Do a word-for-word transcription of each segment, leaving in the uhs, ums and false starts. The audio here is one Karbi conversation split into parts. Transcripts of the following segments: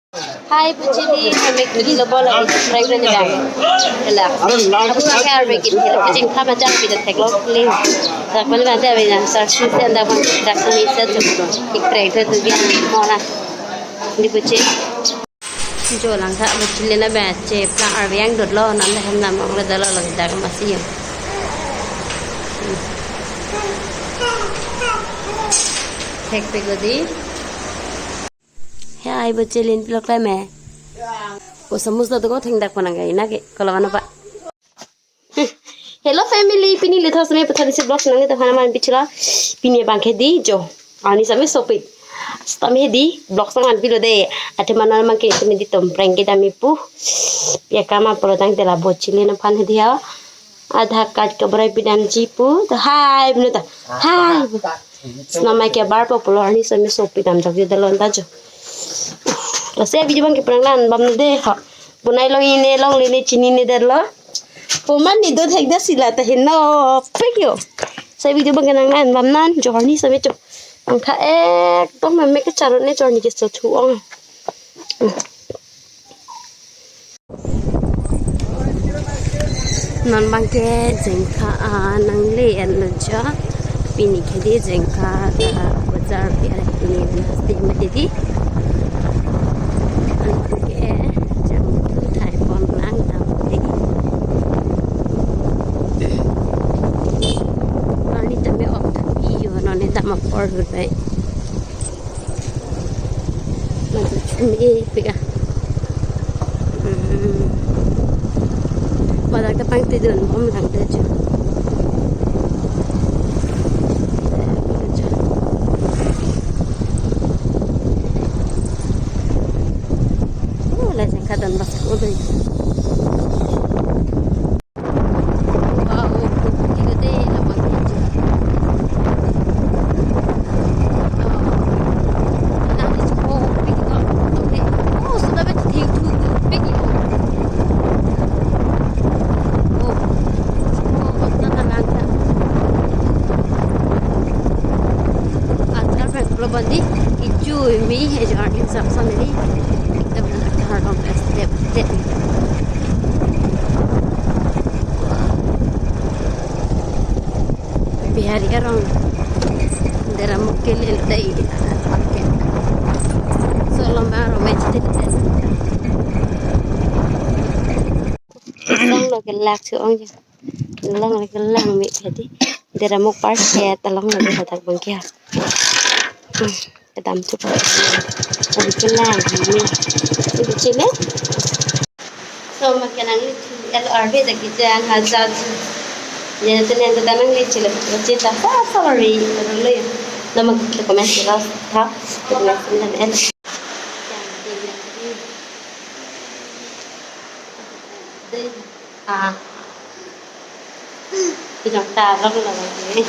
Hi, buchili, kami kuli lo bolo, it's pregnant bang. Ela. Aku pakai arbe kit, kajing kama chak pida theklong kuli. Tak bali bante abina, sar su sen da bang, tak kami set tu. Ik pregnant tu biang, mona. Di buchi. Jo lang tha, buchili na ba, che, plang arbe yang dot lo, nam da hem nam ong le dalo, lo, dak masi yo. Thek pe ko di. He ai bo chelin pilok la me. O samus do ko thengdak panang kai na ke. Kalau mana, Pak? Hello family, pini le thos me pathari si vlog nang ta hana man bichla. Pini bang ke di jo. Ani same sopik. Stam he di vlog sang man pilo de. Ate mana man ke tumi di tom prank ke dami pu. Ya kama polo tang tela bo chelin aphan he di ha. Adha kaj kabrai pidamji pu. To hai bnu ta. Hai. Snamai ke bar popular ni sami sopi dam jak jodalon ta jo. Lasi video bang ke prank lan bam de ha. Bunai long ine long lene chini ne der lo. Puman ni do thek da sila ta hin no. Pek yo. Sa video bang ke nang lan bam nan jo ni sami jo. Ang kha ek tong me me ke charot ne jo ni ke so thu ong. Non bang ke jengkha, ah, nangle en lo jo. Pini ke di jengkha, ah, bazar pi are pini nasti mati di. An ke jam thai pon nang tam di. Ani tame ok thapi yo non ni tam apor bai. Madu chumi pika. Hmm. Madak ta pang tidun bom lang ta chu. Oh, la jengkha don bas ko dei. Ajkal pek pulo bandi, ichui mi he journey samson ni, ekdom har long step te. Bihari arong dera mukil el dai. So lomba arong me chete te. Song lo ke lak chu ong je. Long lake lang me jadi. Dera muk par set along lake hadak bang kya. Hmm, kedam chup. Lake lang me. Ibu chile. So makanang ni L R B dak kijang hajar. Ya tenen ta nang ni chile. Chita sa sorry. Dulu ya. Nama kita komen sila ha. Kita komen sila. Dei. Ah. Kijang ta long lo. Wi.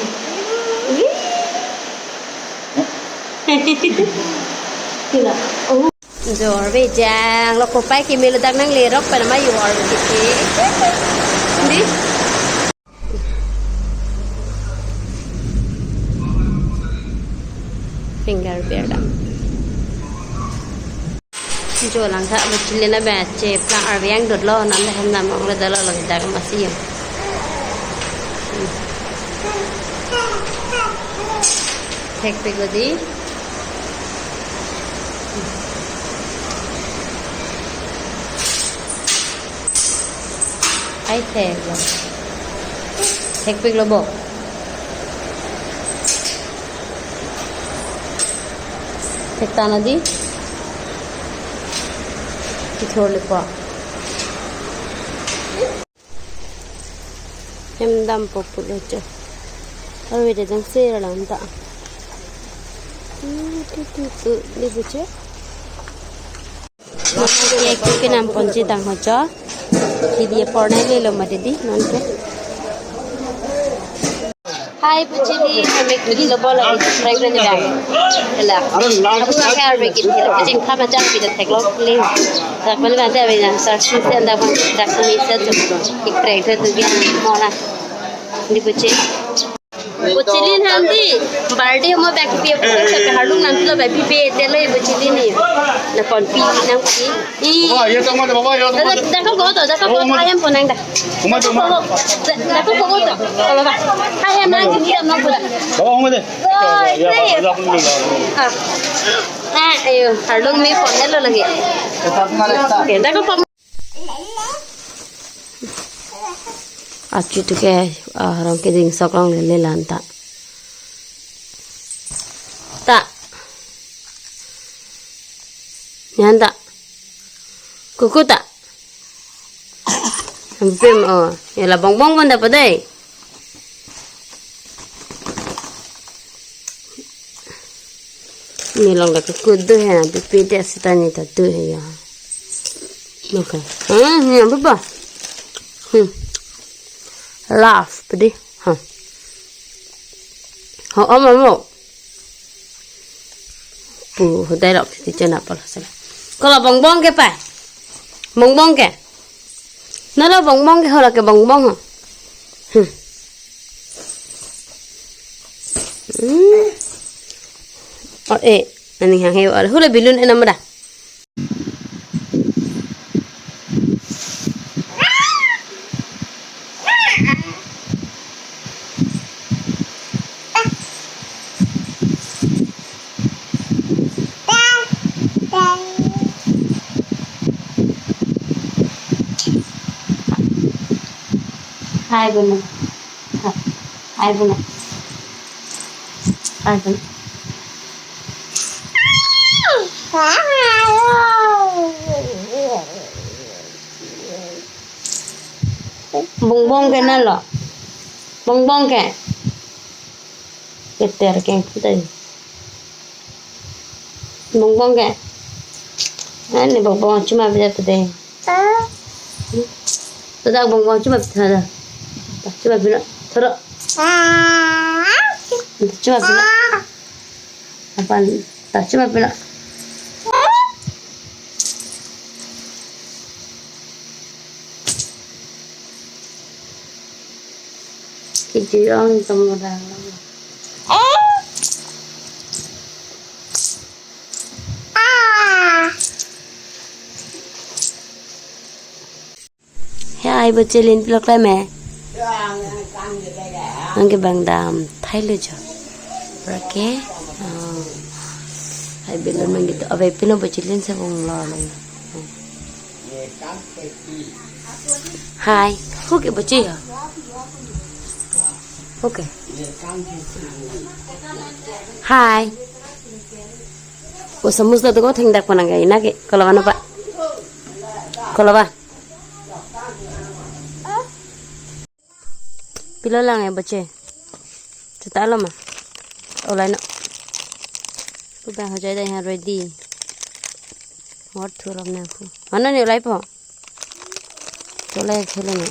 Kila. Oh. Jor vejang lo kopai kimi ladak nanglerok pen ma jor kiti. Di. Finger bear dam. Jo lang tha, abo chile na ba che plang arve yang dot lo, nam hem nam ong le dalo lo dak masi yo. Thek pe ko di. Ai thek lo. Thek pik lo bo. Thek ta na di. Kithor le pa. Hem dam po pulo cho. Arve de dang se ra lang ta. Tu tu tu tu, di bu che. Masa ke ke nam ponji dang ho cho. Ki dia porna le lo ma de di non ke. Hi, buchili, kami kuli lo bolo, it's pregnant bang. Ela. Aku pakai arbe kit, kajing kama chak pida theklong kuli. Tak bali bante abina, sar su sen da bang, tak kami set tu. Ik pregnant tu biang, mona. Di buchi. Bochilin handi, birthday mo bag pi, bag sa harlung nangpilo bag pi pe, telo bochilin ni. Na kon pi nangpi. I. Baba, ye tong mate, baba, ye tong mate. Dako ko to, dako ko to, ayam ponang da. Uma to, uma. Dako ko to, kalau ba. Ayam nang ini dam nang pula. Baba, uma de. Oi, ya, baba, ya, baba. Ah. Ah, ayo, harlung me pon lo lagi. Dako pon. Achu tu ke, ah, rong ke ding sok long le lelan ta. Ta. Nyan ta. Kuku ta. Ampim, oh. Ya la bongbong pon da padai. Ni long da kekut do he, pipi de sita ni ta do he ya. Okay. Hmm, ni apa ba? Hmm. Love, pedi. Ha. Ho, om, om, om. Pu, hodai rok, titi chena pala sala. Kalau bongbong ke pa? Bongbong ke? Nalo bongbong ke hola ke bongbong ho. Hmm. Hmm. Oh, eh, nani hang he, hula balloon enam da. Hai, Buna. Hai, Buna. Hai, Buna. Bongbong ke nalo. Bongbong ke. Keter ke kita. Bongbong ke. Ani bongbong cuma bisa tadi. Tidak bongbong cuma bisa. Cuma bisa. Terus. Cuma bisa. Apa? Tak cuma bisa. Kijuyong tomodang. Hai, bochilin pilok leme. Angke bang dam thailo jo. Rake. Oh. Hai, balloon mang gitu. Abe pino bochilin se bong lo lo. Hai, hoke bochi ya. Hoke. Hai. O samus da to ko thengdak panang kai na ke. Kalau mana, Pak? Kalau, Pak? Pilo lang e boche. Chuta lo ma. Olai no. Pu bang hojai dai ha ready. Hot thu rom na pu. Mana ni olai po? Chole khele ni.